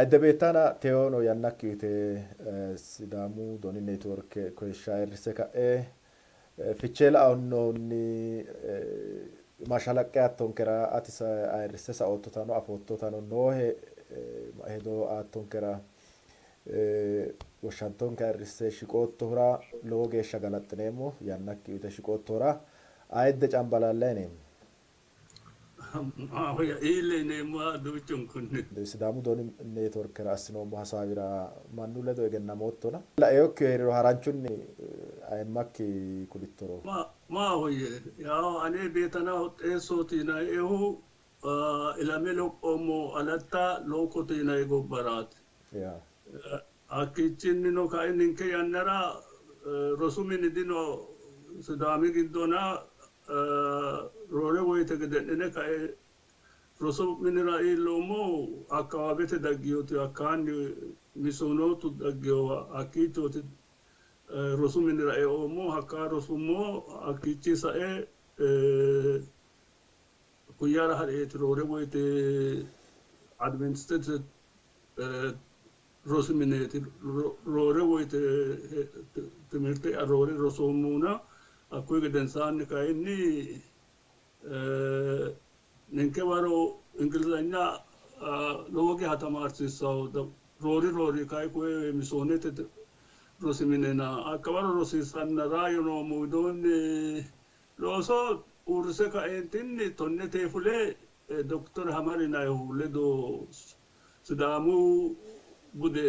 Ayidde Beettana teyono yannakki uyite Sidaamu Doni Neetworke koyishsha ayirrisse ka'e Fichee laannohunni mashalaqqe aattonkera ati ayirrisse saoottotano afoottotano noohe hedo aattonkera woshshattonke ayirrisse shiqoottohura lowo geeshsha galaxxineemmo. Yannakki uyite shiqoottohura Ayidde Cambalaalla yineemmo. Maahoyye iille yineemmoha duuchunkunni. Sidaamu Doni Neetworkera assinoommo hasaawira mannu ledo egennamoottona laeokkihu hee'riro haranchunni ayimmakki kulittoro. Maahoyye, yawo ane Beetana Hoxxeessooti yinanniehu ilame lophoommo Alatta Lookote yinanni gobbaraati. Hakkiichinnino kae ninke yannara rosu mini dino Sidaami giddona roore woyte gede'nine kae rosu minira iilloommohu akkawaawete dagginoti hakkaanni misiyoonootu dagginowa hakkiichooti rosu minira eoommohu. Hakkaa rosummo hakkiichi sae Kuyyara ha'reeti roore woyte Adventistete rosi mineeti roore woyte timirte'ya roore rosoommohuna hakkuyi gedensaanni kayinni ninke waro Ingilizanya lowo geeha tamaarsiissanno roori roori kayi koye misoonete rosi minena hakka waro rosiissanna raayyo noommo widoonni looso uurrise kaeentinni tonnetee fule Doktore Hamar yinannihu ledo Sidaamu bude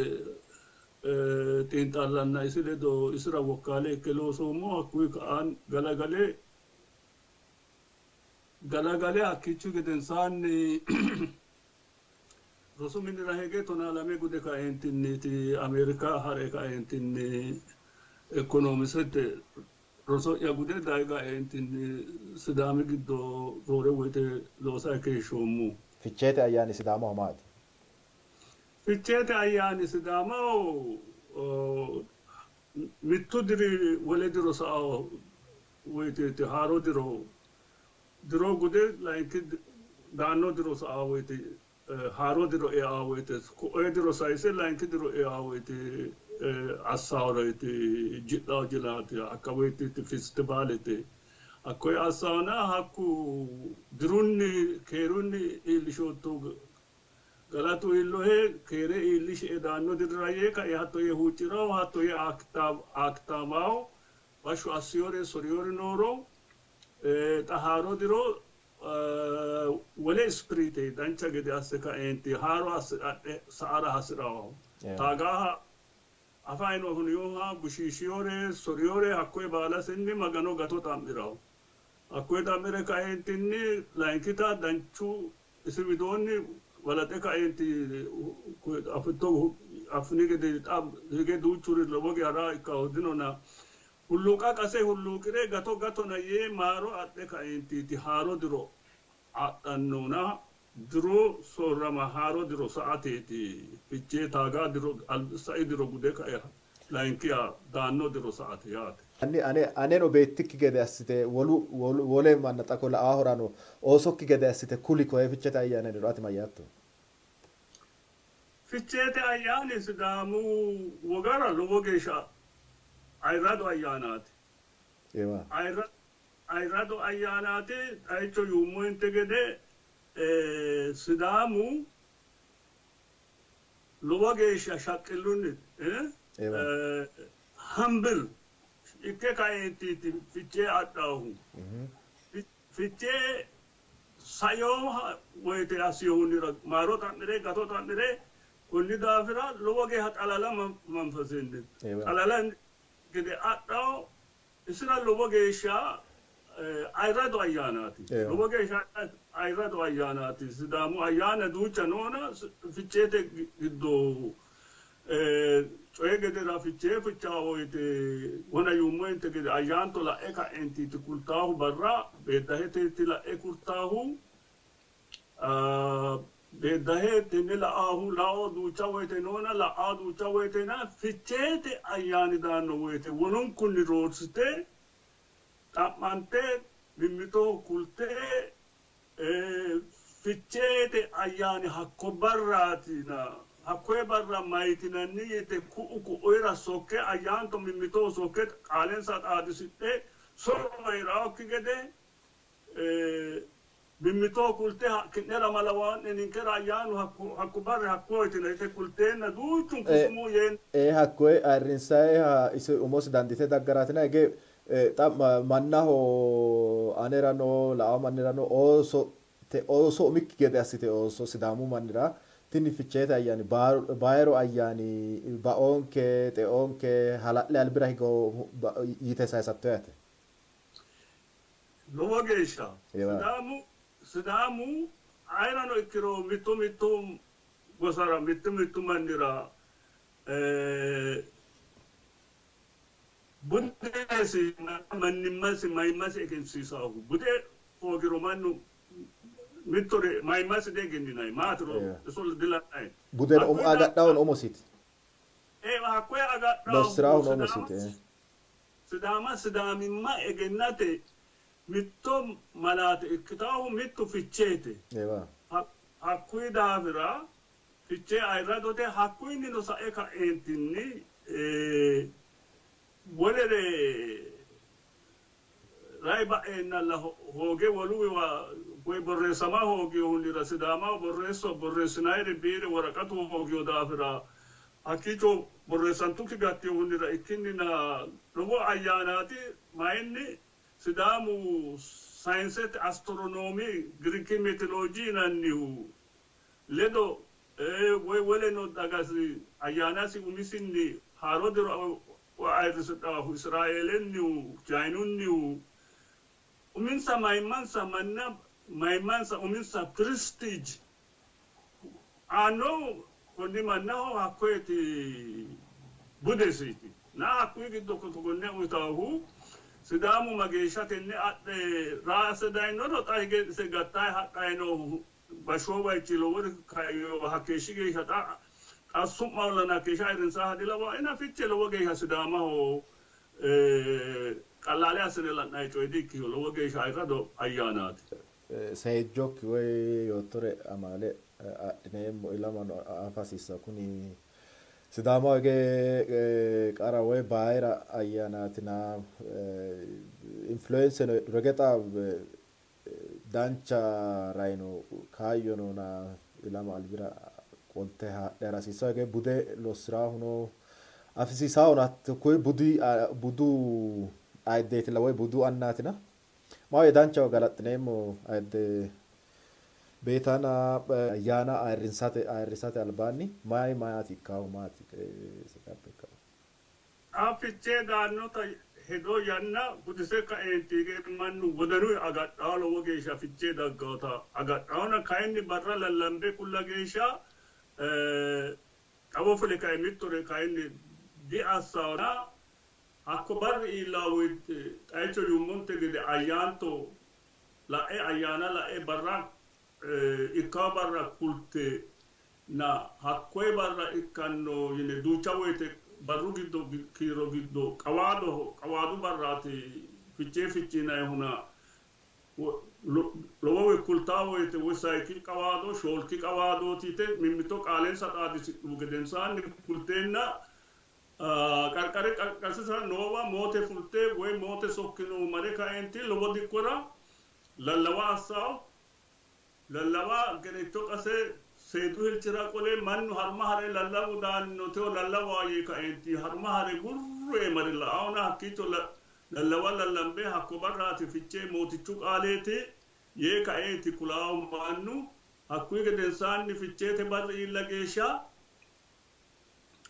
xiinxallanna isi ledo isira wokkaale ikke loosoommo. Hakkuyi ka'aan galagale galagale hakkiichi gedensaanni rosu minira hige tonaalame gude kaeentinniiti Ameerika ha're kaeentinni Ekonomisete Roso'ya gude daye kaeentinni Sidaami giddo roore woyte loosayi keeshshoommo. Ficheete ayyaani Sidaamaho maati? Ficheete ayyaani Sidaamaho mittu diri wole diro sa''a woyteeti. Haaro diro diro gude layinki daanno diro sa''a woyte Haaro diro eaa woyte, ko'ee diro sayise layinki diro eaa woyte assaaworeeti, ji'laawo jilaati, hakka woyteeti festivaalete. Hakkoye assaawona hakku dirunni keerunni iillishootto galatu iillohe, keere iillishie daanno dirira yee kae hatto yee huucci'rawo, hatto yee aakittaawawo, bashsho assiyore soriyori nooro xa haaro diro Wole ispiriite dancha gede asse kaeenti haaro asse adhe sa''ara hasi'ranno. Taagaaha afayi huninoha, bushiishiyore, soriyore hakkoye baalasinni Magano gato xa'mi'ranno. Hakkoye xa'mi're kaeentinni layinkita danchu isi widoonni balaxe kaeenti afitto affini gede xa hige duuchuri lowo geya raa ikkannohu dinona Hulluuqa qase hulluuqi're gato gatona yee maaro adhe kaeentiiti haaro diro adhannohuna diru soorrama haaro diro sa''ateeti. Fichee taaga diro sai diro gude kae layinkiha daanno diro sa''ate yaate. Hanni ane aneno beettikki gede assite wolu wole manna xa ko la'aahorano oosokki gede assite kuli koye Ficheete ayyaana yiniro ati mayyaatto? Ficheete ayyaani Sidaamu wogara lowo geeshsha ayirrado ayyaanaati. Ayirrado ayyaanaati. Xeicho yuummohente gede Sidaamu lowo geeshsha shaqqillunni humble ikke kaeentiiti Fichee adhannohu. Fichee sainoha woyte assinohunnira maaro xa'mi're gato xa'mi're konni daafira lowo geeha xalala manfasenni xalala gede adhanno. Isira lowo geeshsha ayirrado ayyaanaati. Lowo geeshsha ayirrado ayyaanaati. Sidaamu ayyaana duucha noona Ficheete giddo Coyi gedera fichee fichaa woyite wona yuummohente gede ayyaanto la'e ka'eentiiti kultaahu barra beeddaheteeti la'e kultaahu. Beeddahe tenne la'aahu lao duucha woyite noona la'aa duucha woyitena ficheete ayyaani daanno woyite wonunkunni roorsite xa'mante mimmitoho kulte Ficheete ayyaani hakko barraatina. Hakkoye barra mayitinanni yite ku'u ku'uyira sokke ayyaanto mimmitoho sokke qaalensa xaadisidhe so'ro hee'raakki gede mimmitoho kulte ki'nera malawaa'ne ninkera ayyaanu hakku barri hakkoyetina yite kulteenna duuchunku sumuu yeen. Ee, hakkoye ayirrinsayiha isi umosi dandiite daggaratina hige xa mannaho anerano la''awo mannirano oosote ooso umikki gede assite ooso Sidaamu mannira tini Ficheete ayyaani bayiru ayyaani baoonke xeoonke hala'le albira higo yite sayisatto yaate. Lowo geeshsha Sidaamu Sidaamu ayerano ikkiro mittu mittu gosara mittu mittu mannira budesi mannimmasi mayimmasi egensiisaahu bude hoogiro mannu mittore mayimmasi diegenninayi maatiro iso dila'nayi. Budeno agadhahuno umosiiti. Ee, hakkoye agadhahu Lossirahuno umosiiti. Sidaama Sidaamimma egennate mitto malaate ikkitaahu mittu Ficheete. Hakkuyi daafira Fichee ayirradote, hakkuyinnino sae ka'eentinni wolere rayi ba'eennalla hooge woluwiwa woy borreessama hooginohunnira Sidaamaho borreesso borreessinayiri biire woraqatu hoogino daafira hakkiicho borreessantukki gattinohunnira ikkinnina lowo ayyaanaati. Mayinni Sidaamu sayinsete astoronoomi Giriki metilooji yinannihu ledo woy woleno dagasi ayyaanasi umisinni haaro diro ayirrisidhannohu Israeelennihu Chayinunnihu uminsa mayimmansa manna mayimmansa uminsa prestige aannohu konni mannaho hakkoyeti budesiiti. Na hakkuyi giddo konne uyitaahu Sidaamu mageeshsha tenne adhe raase dayinoro xa hige ise gattayi hadhayi noohu bashshoo bayichi lowori hakkeeshshi geeshsha xa xa su'mahollana hakkeeshsha ayirrinsaha dilawaena Fiche lowo geeshsha Sidaamaho qallaale assine la'nanni coye di''ikkino, lowo geeshsha ayirrado ayyaanaati. Seejjokki woy yoottore amaale adhineemmo ilamano afa hasiissanno. Kuni Sidaamaho hige qara woy bayira ayyaanaatina influenseno heedhuro hige xa dancha raino kaayyo noona ilama albira qolte haadhe hara hasiissanno. Hige bude lossi'raahuno afisiisaahuno hakkuyi budu ayiddeetilla woy budu annaatina. Maahoyye danchaho galaxxineemmo ayidde Beetana ayyaana ayirrinsate ayirrisate albaanni mayi mayaati ikkaahu maati qixxaabbe ikkaahu? Xa Fichee daannota hedo yanna gudise kaeenti hige mannu wodanuyi agadhawo lowo geeshsha Fichee daggawota agadhawona kayinni barra lallambe kulla geeshsha xawo fule kae mittore kayinni diassawona Hakko barri iillanno woyite, xeicho yuummonte gede ayyaanto la'e, ayyaana la'e, barra ikkanno barra kulte, na hakkoye barra ikkanno yine duucha woyite barru giddo kiiro giddo qawaadoho, qawaadu barraati fichee fichiinayihuna, lowo woy kultanno woyite woy sayikki qawaado, shoolki qawaadooti yite mimmito qaalensa xaadisidhuhu gedensaanni kulteenna Qarqari qarqarsisira noowa moote fulte woy moote sokkinohu mare kaeenti lowo dikkora lallawa assanno. Lallawa ge'recho qase seedu hilchira qole mannu haruma hare lallawu daanno tewo lallawaho yee kaeenti haruma hare gurru yee mare la''annona hakkiicho lallawa lallambe hakko barraati Fichee mootichu qaaleeti yee kaeeti kulanno mannu. Hakkuyi gedensaanni Ficheete barri iilla geeshsha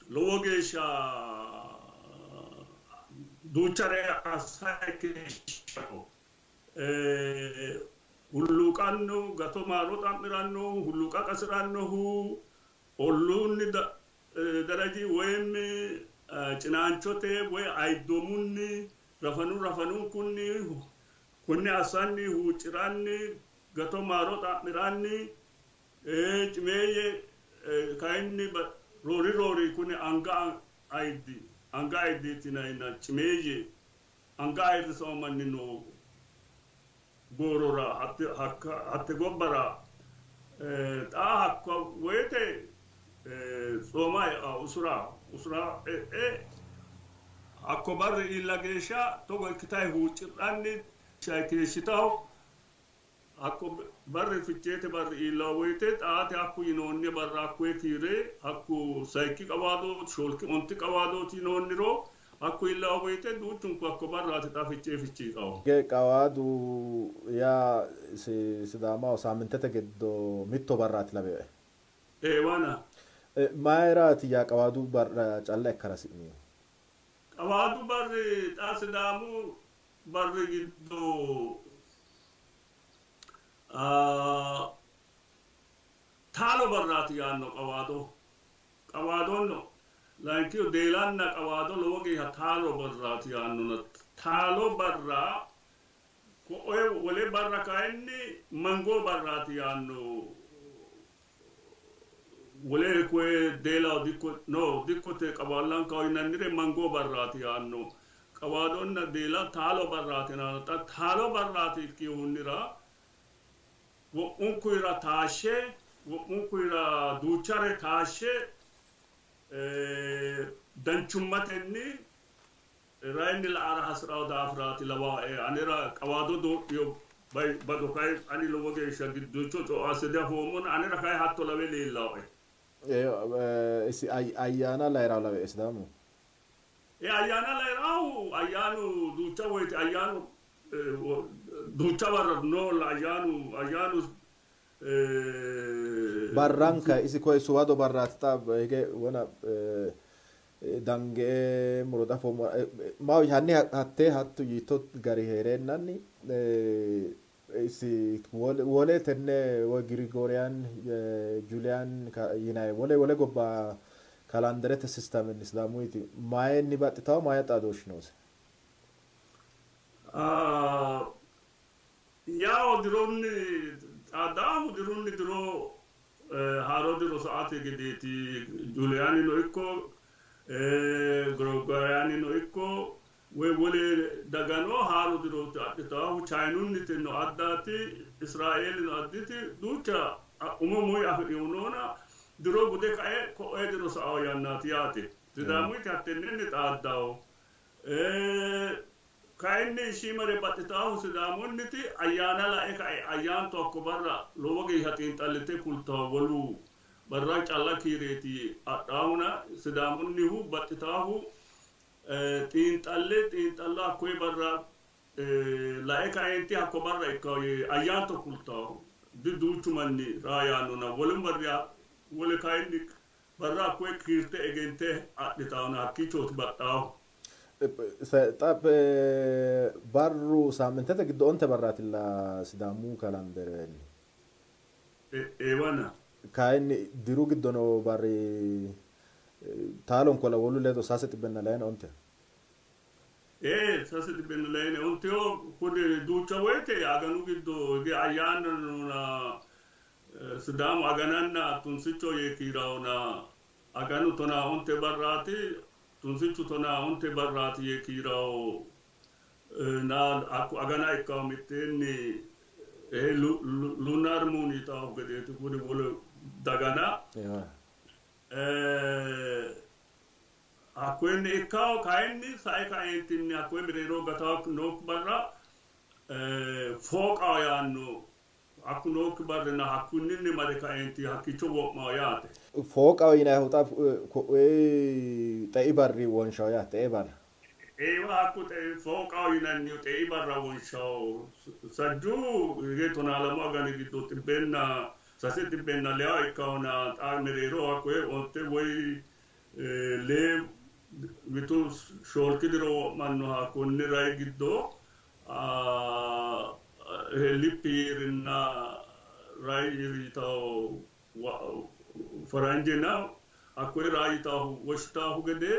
lowo geeshsha duuchare assa keeshshanno. Hulluuqanno, gato maaro xa'mi'rannohu, hulluuqa qasi'rannohu, olluunni daraji woyim cinaanchote woy ayiddoomunni rafanu rafanunkunni konne assanni huucci'ranni gato maaro xa'mi'ranni Cimeeyye kayinni roori roori kuni anga ayiddi anga ayiddeeti yinayna cimeeyye anga ayirrisawo manni noo goorora hatte gobbara xaa hakka woyte Tsooma e'anno, usura usura e'e hakko barri iilla geeshsha togo ikkitayi huuccidhanni keeshshitawo. Hakko barri Ficheete barri iillawo woyte xaate hakku yinoonni barra hakkoye kiire hakku sayikki qawaadooti, shoolki, onti qawaadooti yinoonniro hakku iillawo woyte duuchunku hakko barraati xa Fichee fichiiqawo. Qawaadu yaa Sidaamaho saammintete giddo mitto barraati lawewoe. Eewana. Mayiraati yaa qawaadu barra calla ikkara hasi'nihu? Qawaadu barri xa Sidaamu barri giddo taalo barraati yaanno qawaado. Qawaadonno layinkihu deelanna qawaado lowo geeshsha taalo barraati yaannona taalo barra ko'e wole barra kayinni mangoo barraati yaanno. Wole koye deelaho dikko no dikkote qawaallankaho yinannire mangoo barraati yaanno. Qawaadonna deela taalo barraati yaanno. Xa taalo barraati ikkinohunnira wo'munkuyira taashshe wo'munkuyira duuchare taashshe danchummatenni rayinni la''ara hasi'rawo daafiraati lawae. Anera qawaado doodhiyo bado kayi ani lowo geeshsha giddocho co'o asse diafoommona anera kayi hatto lawe leellawoe. Isi ayyaana layirawo lawe Sidaamu. E ayyaana layirahu ayyaanu duucha woyte ayyaanu duucha barra noolla ayyaanu ayyaanu Barranka isi koye suwado barraati xa hige wona dange muro dafoommo maahoyye hanni hattee hatto yiitto gari hee'reennanni isi wole tenne woy Girigooriyaan Juuliyaan yinanni wole wole gobba kalanderete sistemenni Sidaamuyiti mayinni baxxitawo mayi xaadooshshi noose? Yawo dirunni xaadaahu dirunni diro haaro diro sa''ate gedeeti. Juuliyaanino ikko Girigooriyaanino ikko woy wole dagano haaro dirooti adhitaahu. Chayinunnitino addaati, Israeelino additi duucha umo umuyi afidhinohu noona diro gude kae ko'ee diro sa'awo yannaati yaate. Sidaamuyiti hattennenni xaaddawo. Kayinni shiimare baxxitaahu Sidaamunniti ayyaana la'e ka'e ayyaanto hakko barra lowo geeshsha xiinxallite kultawo wolu barra calla kiireeti adhaahuna Sidaamunnihu baxxitaahu xiinxalle xiinxallo hakkoye barra lae kaeenti hakko barra ikkawo yee ayyaanto kultawo di duuchu manni raa yaannona wolu barri wole kayinni barra hakkoye kiirte egente adhitaawona hakkiichooti baxxaahu. Xa barru saammintete giddo onte barraatilla Sidaamu kalanderenni. Eewana. Kayinni diru giddo noo barri taalonkolla wolu ledo sase xibbenna layine onte. Ee, sase xibbenna layine onteho. Kuni duucha woyte aganu giddo hige ayyaana noona Sidaamu agananna tunsicho yee kiiraona aganu 15 barraati, tunsichu 15 barraati yee kiirawo na hakku agana ikkawo mitteenni lunar moon yitawo gedeeti kuni wole dagana. Hakkoyenni ikkawo kayinni sae kaeentinni hakkoye mereero gatawo nookki barra fooqawo yaanno hakku nookki barrina hakkunninni mare kaeenti hakkiicho wo'mawo yaate. Fooqaho yinannihu xa ko'ee xei barri wonshawo yaate, xei barra. Eewa hakku fooqaho yinannihu xei barra wonshawo. Sajjuu hige 12 agani giddo xibbenna sase xibbenna leya ikkahona xa mereeroho hakkoye onte woy lee mitu shoolki diro wo'mannoha konni rai giddo lippi yearinna rai year yitawo faranjena hakkoye raa yitahu woshshitahu gede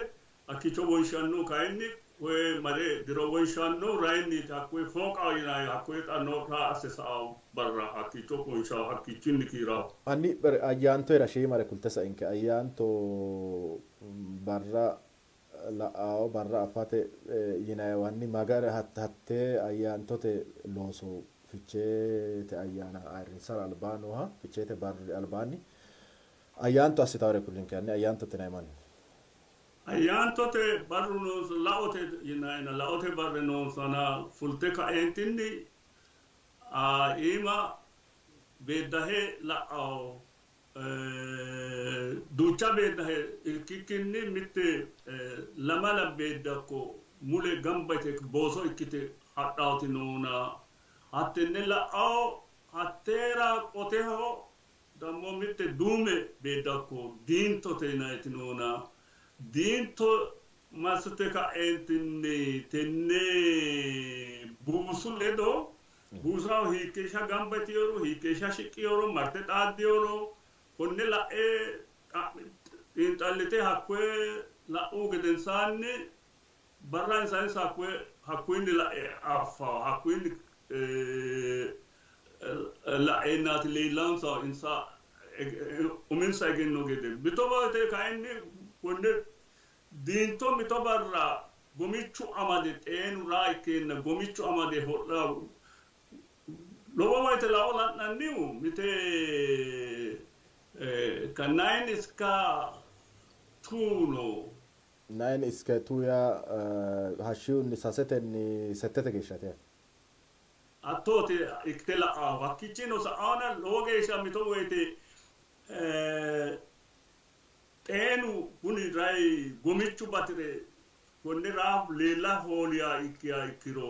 hakkiicho wonshannohu kayinni koye mare diro wonshannohu rayinniiti. Hakkoye fooqaho yinanni hakkoye xa noo raa asse sa'awo barra hakkiicho wonshawo hakkiichinni kiirawo. Hanni ayyaantoyira shiimare kulte sainke. Ayyaanto barra la'awo barra afate yinannihu hanni magari hattee ayyaantote looso Ficheete ayyaana ayirrinsara albaa nooha Ficheete barri albaanni Ayyaanto assitawore kulinke hanni, ayyaantote yinanni manni. Ayyaantote barru noonsa, laote yinayina laote barri noonsana fulte kaeentinni iima beeddahe la'ao, duucha beeddahe ikkikkinni mitte lamala beeddakko mule gamba yite booso ikkite hadhaoti noona hattenne la'ao, hatteera qoteho dammo mitte duume beeddakko diintote yinayiti noona diinto massite ka'eentinni tenne buusu ledo buusaho hiikkeeshsha gamba yitiyoro hiikkeeshsha shiqqiyoro marte xaaddiyoro konne la'e xiinxallite hakkoye la'u gedensaanni barra insa insa hakkuyinni la'e affawo, hakkuyinni la'eennaati leellansa insa uminsa egenno gede. Mito woyte kayinni konne diinto mito barra gomichu amade xeenu raa ikkeenna gomichu amade ho'la lowo woyte lao la'nannihu mite ka 9 iska 2 no. 9 iska 2 yaa hashshihunni 3tenni 8te geeshshaati yaate. Hattooti ikkite la'ahu hakkiichino sa'aana lowo geeshsha mito woyte xeenu kuni rayi gomichu batire konne raa leella hooliya ikkiha ikkiro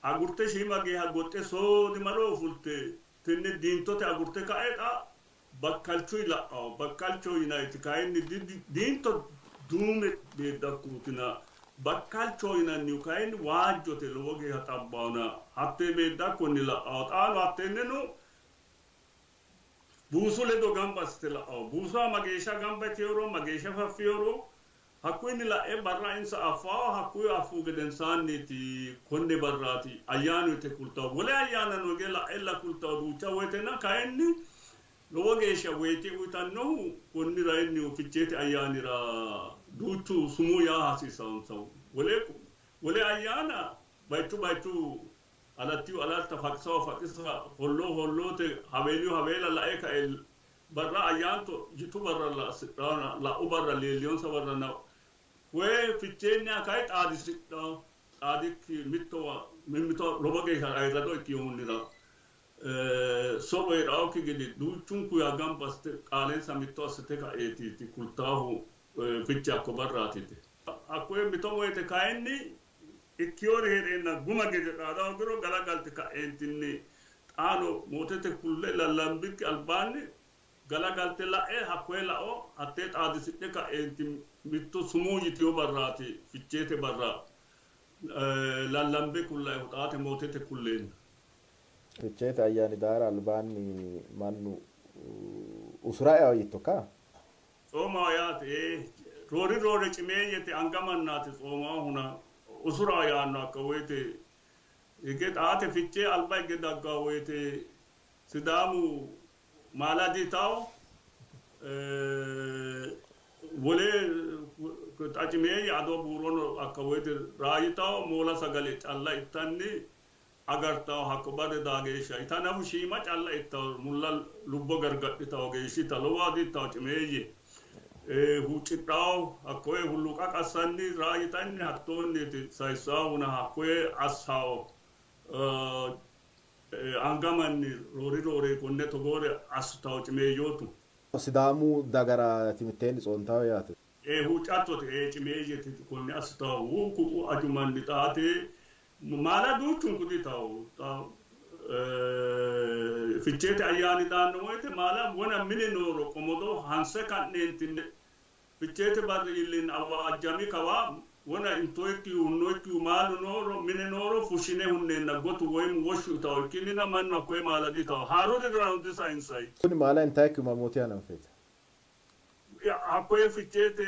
agurte shiima geeha goxxe soodimaro fulte tenne diintote agurte ka'e xa bakkalchuyi la'awo. Bakkalcho yinayiti kayinni diinto duume beeddakkuutina bakkalcho yinannihu kayinni waajjote lowo geeha xabbawona hattee beeddakkonni la'awo. Xaano hattenneno buusu ledo gamba assite la'awo. Buusaho mageeshsha gamba yiteyoro mageeshsha faffiyoro hakkuyinni la'e barra insa affawo, hakkuyi affu gedensaanniiti konne barraati ayyaanu yite kultawo. Wole ayyaanano hige la'ella kultawo duucha woytena kayinni lowo geeshsha woyte uyitannohu konni rayinnihu Ficheete ayyaanira duuchu sumuu yaa hasiisawonsa. Wole ayyaana bayichu bayichu alattiyu alatta faqisawo faqisa holloo holloote haweeliyu haweela la'e kae barra ayyaanto jitu barra la'u barra leelliyonsa barra woy Ficheenniha kayi xaadisidhawo xaadikki mittowa mimmito lowo geeshsha ayirrado ikkiyohunnira so'ro heedhawokki gede duuchunku yaa gamba assite qaalensa mitto assite ka'eetiiti kultaahu Fiche hakko barraatite. Hakkoye mito woyte kayinni ikkiyori hee'reenna guma gede xaada hoogiro galagalte ka'eentinni xaano mootete kulle lallambikki albaanni galagalte la'e hakkoye lao hattee xaadisidhe ka'eenti mitto sumuu yitiyo barraati Ficheete barra lallambe kullayihu xaate mootete kulleenna. Ficheete ayyaani daara albaanni mannu usura eao yittokka? Tsoomaho yaate roori roore cimeeyyete anga mannaati tsoomaahuna usura yaanno hakka woyte hige xaate Fichee alba hige daggawo woyte Sidaamu maala diitawo wole xa cimeeyye ado buurono hakka woyte raayitawo moola sagale calla ittanni agartawo hakko barri daa geeshsha ita nafu shiima calla ittawo mulla lubbo gargadhitawo geeshshita lowoha diittawo cimeeyye huuccidhawo hakkoye hulluuqa qassanni raayitanni hattoonniiti sayissaahuna hakkoye assawo anga manni roori roore konne togoore assitawo cimeeyyootu. Sidaamu dagara mitteenni tsoontawo yaate. Huuccattote cimeeyyete konne assitawo ku'u aju manni xaate maala duuchunku ditawo Ficheete ayyaani daanno woyte maala wona mine nooro qomodo hanse ka'neentinni Ficheete barri iilleenna awaajjami kawa wona intoyikkihu hunnoyikkihu maalu nooro mine nooro fushshine hunneenna gotu woyim woshshu itawo ikkinnina mannu hakkoye maala diitawo. Haaru dirrano disayinsayi. Kuni maala intayikkihu mamooti hananfeeti? Hakkoye Ficheete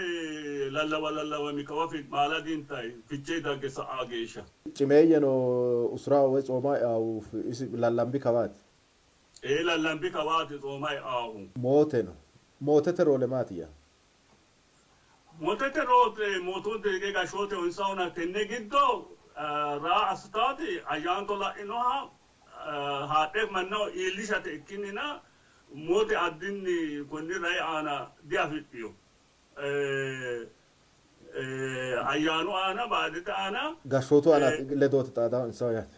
lallawa lallawami kawa maala diintayi Fichee dagge sa'a geeshsha. Cimeeyyeno usura woy tsooma eahu isi lallambi kawaati? Ee, lallambi kawaati tsooma eahu. Mooteno. Mootete roole maatiyya? Mootete roole mootunte hige gashshoote insahuna tenne giddo raa assitaati ayyaanto la'inoha haadhe mannaho iillishate ikkinnina Moote addinni konni rayi aana diafidhiyo. Ayyaanu aana baadete aana gashshootu aana ledooti xaadaho insaho yaate.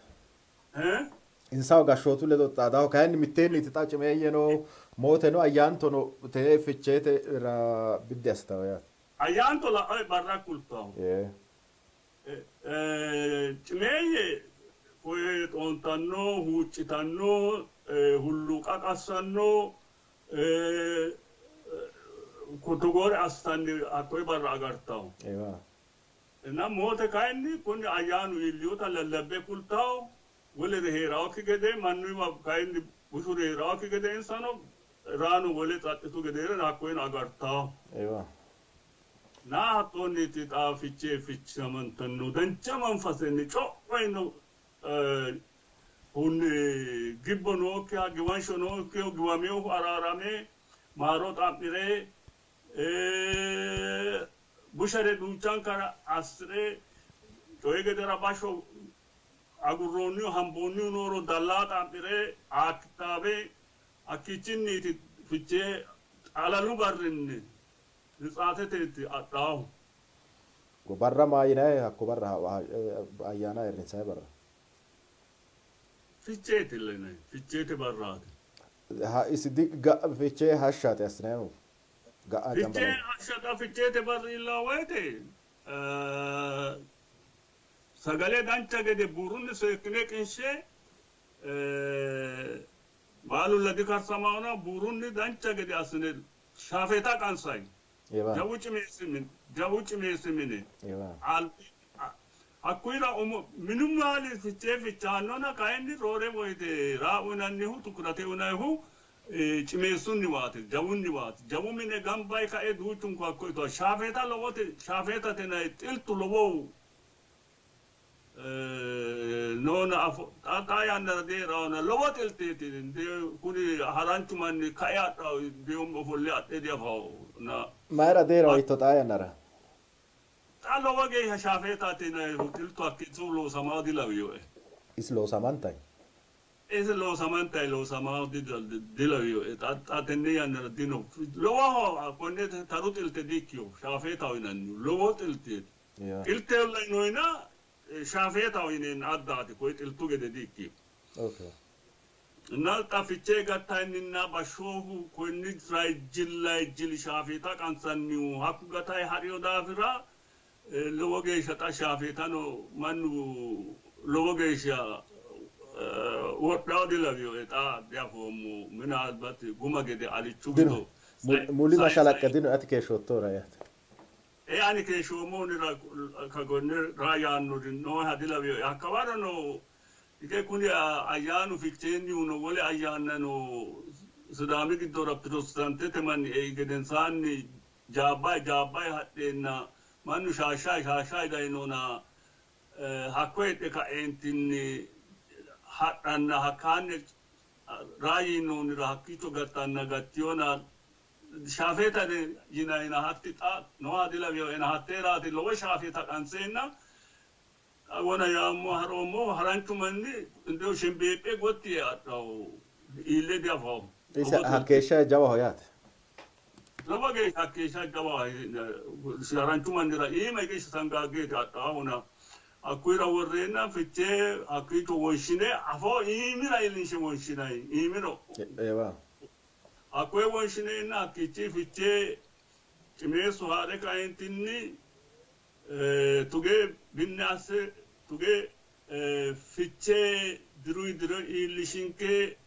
Insaho gashshootu ledo xaadaho kayinni mitteenniiti xa cimeeyyeno mooteno ayyaantono tee ficheete ra biddi assitaho yaate. Ayyaanto la'e barra kultaho. Cimeeyye koye xoontanno, huuccitanno, hulluuqa qassanno, togoore assitanni hakkoye barra agartaho. Na moote kayinni kuni ayyaanu iilliyota lallabbe kultaho, wolere hee'raokki gede, mannuyiwa kayinni bushuri hee'raokki gede insano raano wole xaxxitu gedeere hakkoyeno agartaho. Na hattoonniiti xa fichee fichamantanno dancha manfasenni co'o hunni gibbo nookkiha giwansho nookkiha giwameyohu araarame maaro xa'mire bushare duuchankara assire coyi gedera basho agurroonnihu hamboonnihu nooro dallaa xa'mire aakittaabe hakkiichinniiti fichee xalalu barrinni hitsaateteeti adhaahu. Barra maa yinayi hakko barra ayyaana ayirrinsayi barra? Ficheete yinayi, ficheete barraati. Isi fichee hashshaati assinannihu ga'a Fichee hashsha xa ficheete barri iillaa woyite sagale dancha gede buurunni seekkine qinshe baalulla dikarsamahona buurunni dancha gede assine shaafeeta qansayi. Jawu cimeessi mine, jawu cimeessi mine. Hakkuyira umo minu maali fichee fichaannona kayinni roore woyite raa uyinannihu tukurate uyinannihu cimeessunniwaati, jawunniwaati. Jawu mine gamba yee kae duuchunku hakko itoa. Shaafeeta lowote, shaafeetate yinanni xiltu lowohu noona afo xa xaa yannara dihee'raona lowo xilteeti. Kuni haranchu manni kae adhawo deyomme ofolle adhe diafawo na. Mayira dihee'rawo yiitto xaa yannara? Xa lowo geeshsha shaafeetaati yinannihu xiltu hakkiicho loosamaa dilawiyoe. Isi loosamantayi? Isi loosamantayi loosamaa dilawiyoe. Xa tenne yannara dino. Lowoho konne taru xilte diikkiyo shaafeetaho yinannihu lowo xilteeti. Xilteella yinoyina shaafeetaho yineenna addaati koye xiltu gede diikkiyo. Na xa fichee gattayinninna bashshoohu konni rayi jili shaafeeta qansannihu hakku gatayi ha'riyo daafira lowo geeshsha xa shaafeetano mannu lowo geeshsha wodhawo dilawiyoe xa diafoommo minaalbat guma gede alichu wido Muli mashalaqqe dino ati keeshshoottohura yaate. Ee ani keeshshoommohunira konne raa yaannori nooha dilawiyoe. Hakkawarono ike kuni ayyaanu ficheennihuno wole ayyaannano Sidaami giddora pirotestantete manni ei gedensaanni jaabbayi jaabbayi hadheenna mannu shaashshayi shaashshayi dayinona hakko heedhe ka'eentinni hadhanna hakkaanni raa yiinoonnira hakkiicho gattanna gattiyona shaafeeta yinayina hatti xa nooha dilawiyoena hatteeraati lowo shaafeeta qanseenna wona yaammo haroommo haranchu manni indew shembeephe gotti yee adhawo iille diafawo. Isi hakkeeshsha jawaho yaate. Lowo geeshsha hakkeeshsha jawaho haranchu mannira iima hige sangaaggeeti adhawona hakkuyira worreenna fichee hakkiicho wonshine afoo iimira iillinshe wonshinayi iimiro hakkoye wonshineenna hakkiichi fichee cimeessu haa're kaentinni tuge binne asse tuge fichee diruyi diro iillishinke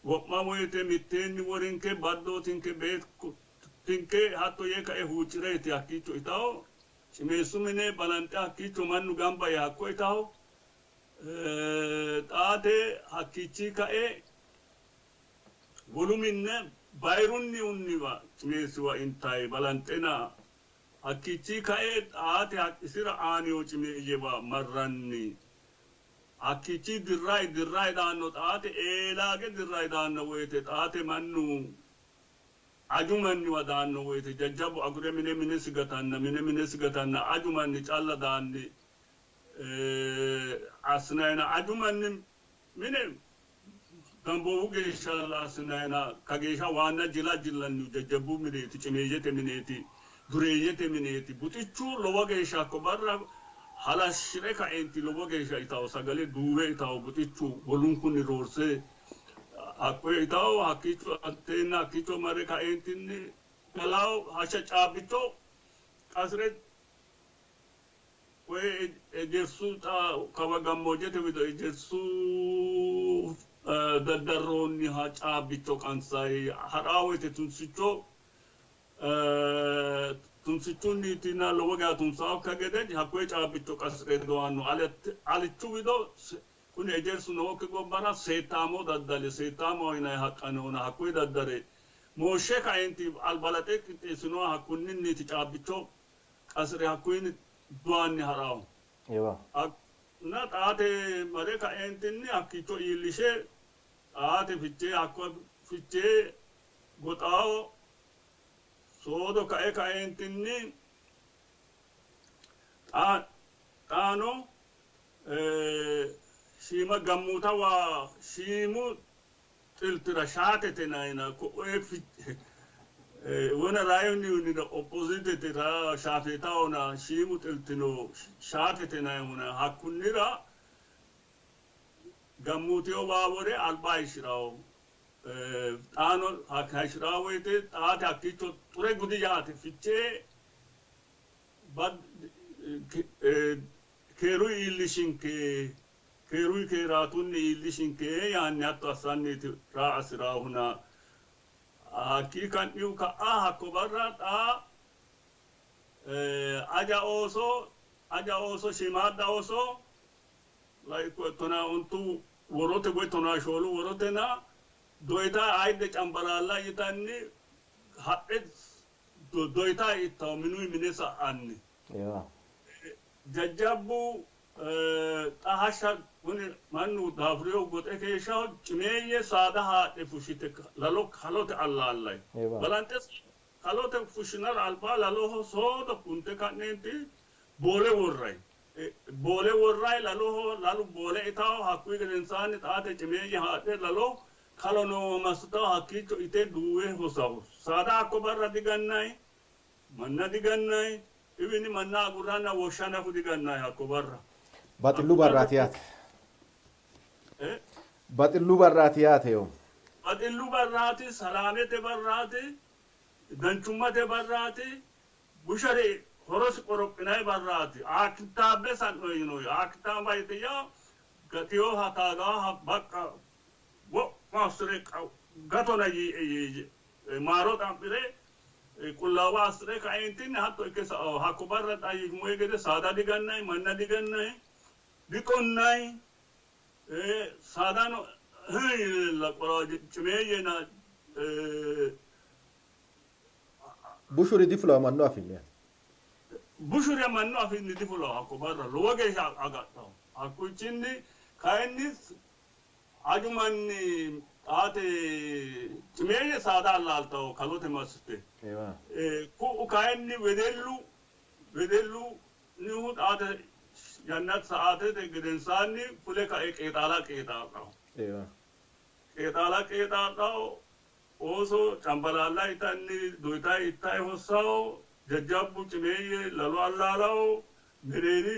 wo'ma woyite mitteenni worinke baddootinke beettinke hatto yee kae huuccireeti hakkiicho itaho cimeessu mine balanxe hakkiicho mannu gamba yee hakko itaho xaate hakkiichi kae wolu minne bayirunnihunniwa cimeessiwa intayi balanxena hakkiichi kae xaate isira aaniyo cimeeyyewa marranni hakkiichi dirrayi dirrayi daanno xaate eelaage dirrayi daanno woyite xaate mannu aju manniwa daanno woyite jajjabbu agure mine minesi gatanna mine minesi gatanna aju manni calla daanni assinayina aju manni mine Gamboowu geeshsha assinayina kageeshsha waanna jila jillannihu jajjabbu mineeti, cimeeyyete mineeti, dureeyyete mineeti. Buxichu lowo geeshsha hakko barra halashshire kaeenti lowo geeshsha itawo sagale duuwe itawo buxichu wolunkunni roorse hakkoye itawo hakkiicho anteenna hakkiicho mare kaeentinni galawo hashsha caabbicho qasire koye ejersu xa kawa gammoojjete wido ejersu daddarroonniha caabbicho qansayi ha'raa woyte tunsicho tunsichunniitina lowo geya tunsaokka gede hakkoye caabbicho qasire dowanno. Alichu wido kuni ejersu nookki gobbara seettaamo daddale seettaamo yinanni haqqa noona hakkoye daddare mooshshe kaeenti albalaxe qixxeessinoha hakkunninniiti caabbicho qasire hakkuyinni dowanni ha'rawo. Na xaate mare kaeentinni hakkiicho iillishe xaate fichee hakko fichee goxaawo soodo kae kaeentinni xaano shiima gammuuta waa shiimu xiltira shaatete nayina ko'e wona raayunni oppositete ra shaafeetaona shiimu xiltino shaatete nayihuna hakkunnira gammuutiyo waa wore alba hayishirawo. Xaano hayishirawo woyte xaate hakkiicho xure gudi yaate fichee keeru iillishinke keeru keeraatunni iillishinke yaanni hatto assanniiti raa assiraahuna hakkii ka'nihu ka'a hakko barra xaa aja ooso aja ooso shiimaadda ooso tonaa ontu worote woy tonaa shoolu worotena doyita ayidde cambalaalla yitanni hadhe doyita ittawo minuyi mine sa'anni. Jajjabbu xa hashsha kuni mannu daafuriyo goxe keeshshaho cimeeyye saada haadhe fushshite lalo kalote allaallayi. Balanxe kalote fushshinara alba laloho soodo kunte ka'neenti boole worrayi. Boole worrayi laloho lalu boole itawo hakkuyi gedensaanni xaate cimeeyye haadhe lalo kalo noowa massitawo hakkiicho ite duuwe hosawo. Saada hakko barra digannayi, manna digannayi, iwini manna agurranna woshsha nafu digannayi hakko barra. Baxillu barraati yaate. Baxillu barraati yaate yo. Baxillu barraati, salaamete barraati, danchummate barraati, bushare horosi qorophinay barraati. Akitaabbe sa'no yinoyi. Akitaaba yite yaa gatiyoha taagaaha baqqa wo'ma assire gatona yiie maaro xa'mire qullaawa assire kaeentinni hatto ikke sa'awo. Hakko barra xa yinummoyi gede saada digannayi, manna digannayi, diqonnayi, saadano cimeeyyena Bushuri difulawo mannu afiinni yaate. Bushuri mannu afiinni difulawo hakko barra lowo geeshsha agadhawo. Hakkuchinni kayinni aju manni xaate cimeeyye saada allaaltawo kalote massite. Ku'u kayinni wedellu wedellu nihu xaate yannate sa'aatete gedensaanni fule kae qeexaala qeexaa'lawo. Qeexaala qeexaa'lawo ooso cambalaalla itanni doyita ittayi hossawo jajjabbu cimeeyye lalo allaalawo mereeri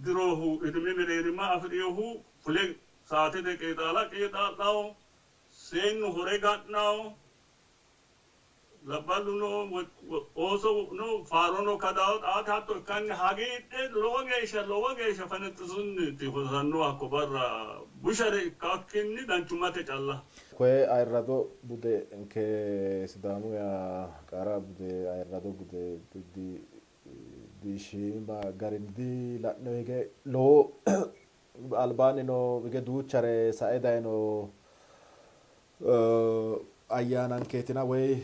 dirohu idime mereerima afi'rinohu fule saatete qeexaala qeexaa'lawo seennu hore ga'nawo labballuno oosono faarono kadawo xaate hatto ikkanni hagiidhe lowo geeshsha lowo geeshsha fanexxisunniti hosanno hakko barra bushare ikkakkinni danchummate calla. Koye ayirrado bude nke Sidaamu yaa qara bude ayirrado bude di shiima garinni di la'no hige lowo albaanni no hige duuchare sae dayino ayyaanankeetina woy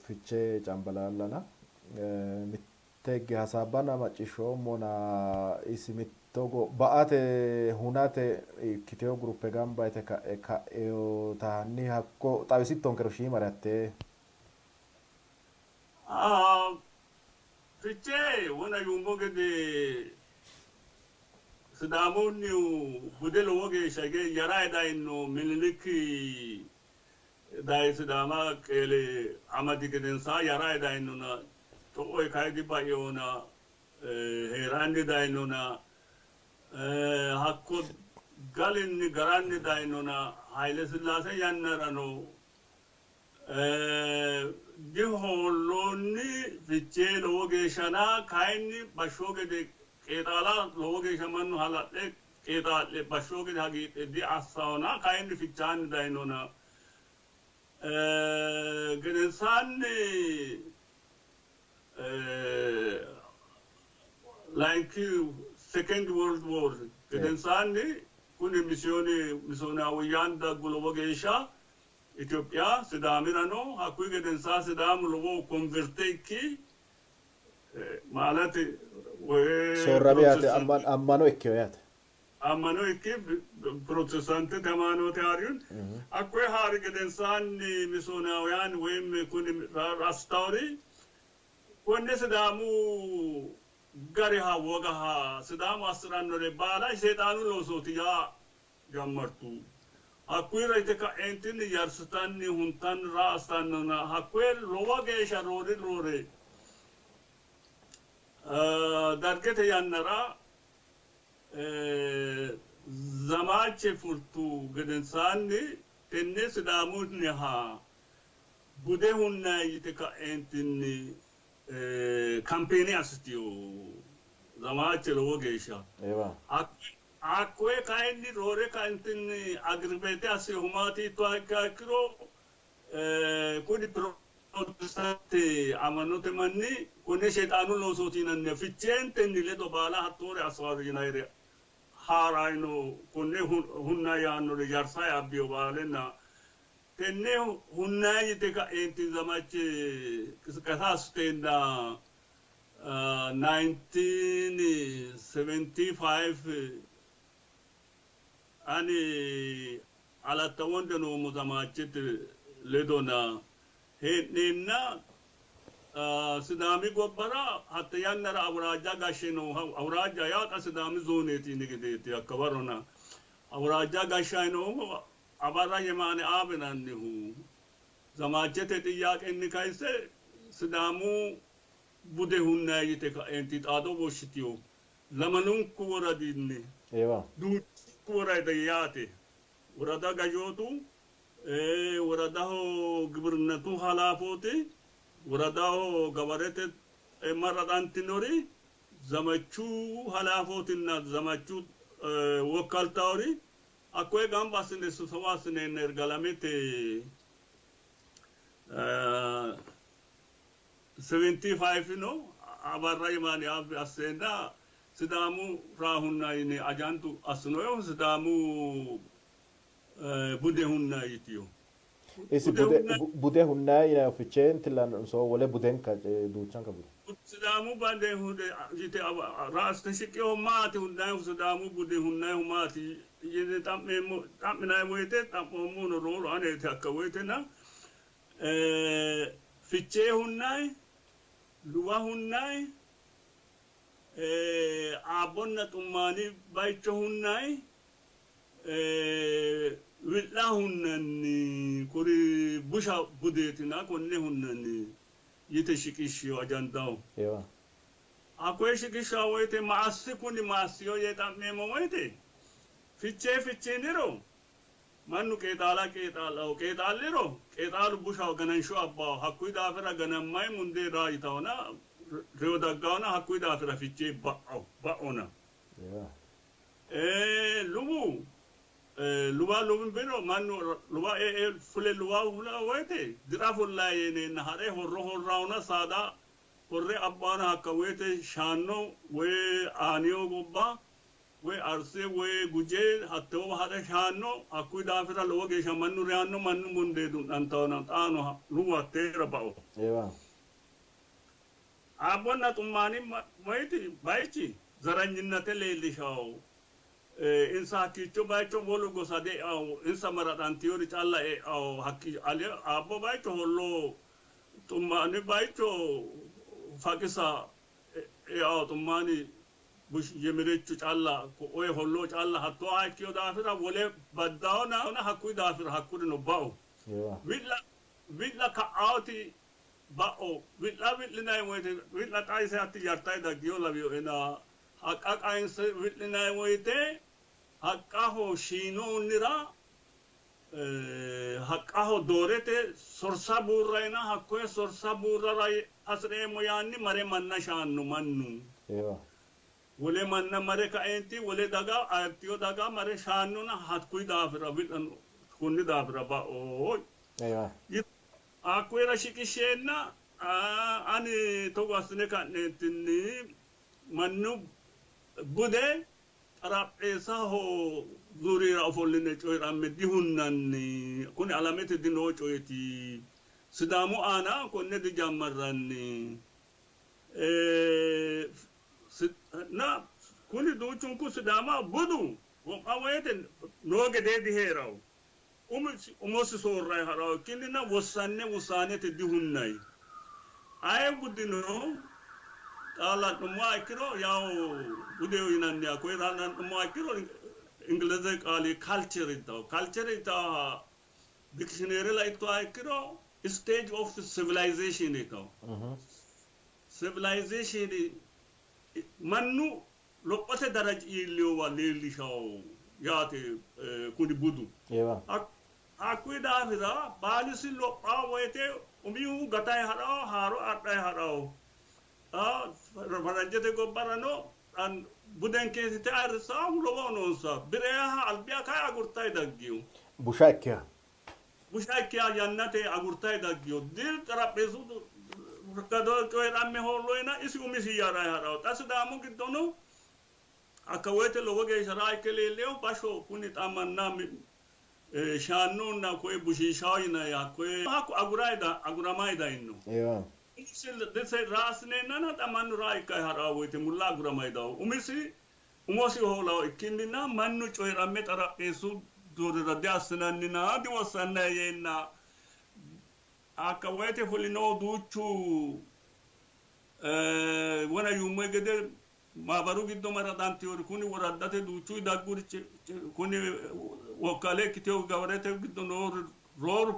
Fichee Cambalaallana mitte higge hasaabbanna macciishshoommona isi mitto ba''ate hunate ikkitewo guruppe gamba yite ka'e ka'inota hanni hakko xawisittonkero shiimare hattee. Fichee wona yuummo gede Sidaamunnihu bude lowo geeshsha hige yarayi dayino Minilik daye Sidaama qeele amadi gedensaa yarayi dayinona co'oy kayi dibainona hee'ranni dayinona hakko galinni garanni dayinona Haile Sillaase yannarano dihoolloonni Fichee lowo geeshshana kayinni bashshoo gede qeexaala lowo geeshsha mannu hala'le qeexaa'le bashshoo gede hagiidhe diassawona kayinni fichaanni dayinona gedensaanni layinki Second World War gedensaanni kuni misiyooni misoonaawiyaan daggu lowo geeshsha Itophiya Sidaamirano hakkuyi gedensaa Sidaamu lowo konverte ikki ማለት ወይ Soorrami yaate ammano ikkeyo yaate. Ammano ikki Protestantete ሃይማኖት haariyun hakkoye haari gedensaanni misoonaawiyaan ወይም kuni rastauri konne Sidaamu gariha wogaha Sidaamu assi'rannore baala Sheexaanu loosooti yaa jammartu. Hakkuyira yite ka'eentinni yarsitanni huntanni raastannona hakkoye lowo geeshsha roore roore Dargete yannara zamaache fultu gedensaanni tenne Sidaamunniha bude hunnayi yite ka'eentinni kampeeni assitiyo zamaache lowo geeshsha. Hakkoye kayinni roore kaintinni agribeete assinohu maati yittoha ikkiha ikkiro kuni Protestante amanote manni konne Sheexaanu loosooti yinanniha ficheentenni ledo baala hattoore assaaro yinayire haa'rayino konne hunnayi yaannore yarsayi abbiyo baalenna tenne hunnayi yite ka'eentin zamache qisqasa assiteenna 1975 ani Alatta Wonde noommo zamaachete ledona hee'neenna Sidaami gobbara hatte yannara awuraajja gashshe nooha, awuraajja yaa xa Sidaami zooneeti yini gedeeti hakka warona, awuraajja gashshayi noohu Abarra Yemaane Aab yinannihu zamaachete xiyyaaqenni kayisse Sidaamu bude hunnayi yite ka'eenti xaado woshshitino lamalunku woradinni duuchunku woradi yaate worada gashootu, woradaho gibirinnatu halaafooti, woradaho gabarete marraxantinori zamachu halaafootinna zamachu wokkaltaori hakkoye gamba assine sibsaba assineenna Yirgalamete 75 no Abarra Yemaani Abbi asseenna Sidaamu raahunna yine ajandu assinoyihu Sidaamu bude hunna yitiyo. Isi bude hunna yinayihu Ficheentilla nso wole budenka duuchanka bude? Sidaamu bade hude yite raaste shiqqinohu maati hunnayihu Sidaamu bude hunnayihu maati yine xa'meemmo xa'minayi woyte xa'moommohuno rooru aneeti hakka woytena Fichee hunnayi, luwa hunnayi, Aabbonna Xummaani baycho hunnayi, wi'la hunnanni, kuri busha budeetina konne hunnanni yite shiqishshino ajandaho. Hakkoye shiqishshanno woyte ma assi kuni ma assino yee xa'meemmo woyte Fichee fichiiniro Mannu qeexaala qeexaa'lawo, qeexaa'liro qeexaalu bushaho ganansho abbawo, hakkuyi daafira ganammayi mundee raa yitawona reyo daggawona hakkuyi daafira fichee ba'o, ba'ona. Lubu luwa lumbiro mannu luwa e''e fule luwa fulawo woyte dira fullayi yineenna ha're horro horrawona saada horre abbawona hakka woyte shaanno woyi aaniyo gobba woy Arse woy Guje hattoowa ha're shaanno, hakkuyi daafira lowo geeshsha mannu reyanno, mannu mundee du'nantannona xaano luwu hatteera ba'o. Aabbonna Xummaani moyiti bayichi zaranyinnate leellishawo. Insa hakkiicho bayicho wolu gosa die'anno, insa maraxantinori calla e'anno. Aabbo bayicho Hollo, Xummaani bayicho Faqisa e'anno, Xummaani. Yemirichu calla ko'oye hollo calla hattooha ikkino daafira wole baddaona hakkuyi daafira hakkurino ba'u. Wi'la wi'la ka'aoti ba'o wi'la wi'linanni woyte wi'la xaise hatti yartayi daggino lawinoena haqqa kayinse wi'linanni woyte haqqaho shiinoonnira haqqaho doorete sorsa buurrayina hakkoye sorsa buurrara hasi'reemmo yaanni mare manna shaanno mannu. Wole manna mare kaeenti wole daga ayirtiyo daga mare shaannona hakkuyi daafira wi'la konni daafira ba'o. Hakkuyira shiqishsheenna ani togo assine ka'neentinni mannu bude xarapheessaho zuurira ofolline coyi'ramme dihunnanni. Kuni alamete dinoo coyeti. Sidaamu aana konne dijammarranni. Na kuni duuchunku Sidaama budu wo'ma woyte noo gedee dihee'rawo. Umisi umosi soorrayi ha'rawo ikkinnina wossanne wussaanete dihunnayi. Aye budino xa la'nummoha ikkiro yawo budeho yinanniha koye la'nummoha ikkiro Ingilizete qaali culture yitawo. Culture yitawoha dictionary laittoha ikkiro stage of civilization yitawo. Civilization mannu lophote daraji iillinowa leellishawo yaate kuni budu. Hakkuyi daafira baalisi lophawo woyte umihu gatayi ha'rawo haaro adhayi ha'rawo. Xa faranjete gobbarano budenkeeti ayirrisaahu lowohu noonsa. Bireeha albiha kayi agurtayi daggino. Busha ikkiha. Busha ikkiha yannate agurtayi daggino. Dir xarapheessu gado coyi'ramme hoolloyina isi umisi yarayi ha'rawo. Xa Sidaamu giddono hakka woyte lowo geeshsha raa ikke leelleyo bashsho kuni xa manna shaannonna koye bushiishawo yinayi hakkoye hakku aguramayi dayino. Umisi dise raa assineennana xa mannu raa ikkayi ha'rawo woyte mulla aguramayi dawo. Umisi umosi hoolawo ikkinnina mannu coyi'ramme xarapheessu dorira diassinannina diwossannayi yeenna hakka woyte fulino duuchu wona yuummo gede maabaru giddo maradantiyori kuni woraddate duuchu dagguri kuni wokkale ikkiteyo gawarete giddo noori rooru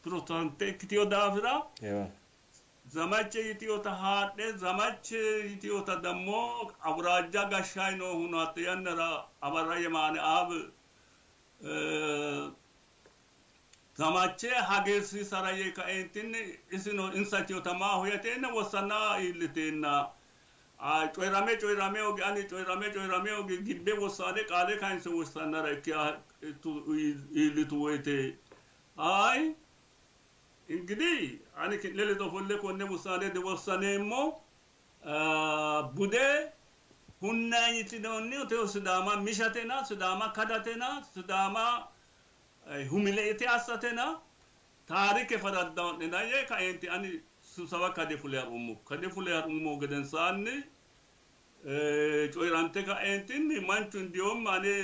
pirotestante ikkiteyo daafira zamache yitiyota haadhe zamache yitiyota dammo awuraajja gashshayi noohuno hatte yannara Abarra Yemaane Aab zamache hagiirsiisara yee kaeentinni isino insa yitiyota maahoyye yeteenna wossanna iilliteenna coyi'rame coyi'rame hogi ani coyi'rame coyi'rame hogi gibbe wossaane qaale kayinse wossannara ikkiha iillitu woyte ay ingidi ani ki'ne ledo ofolle konne wussaane diwossaneemmo bude hunnayi yitinoonni teyo Sidaama mishatena Sidaama kadatena Sidaama humiliate assatena taarike faraddao'nena yee kaeenti ani sibsaba kade fule ha'rummo. Kade fule ha'rummo gedensaanni coyi'rante kaeentinni manchu indiyoomma ane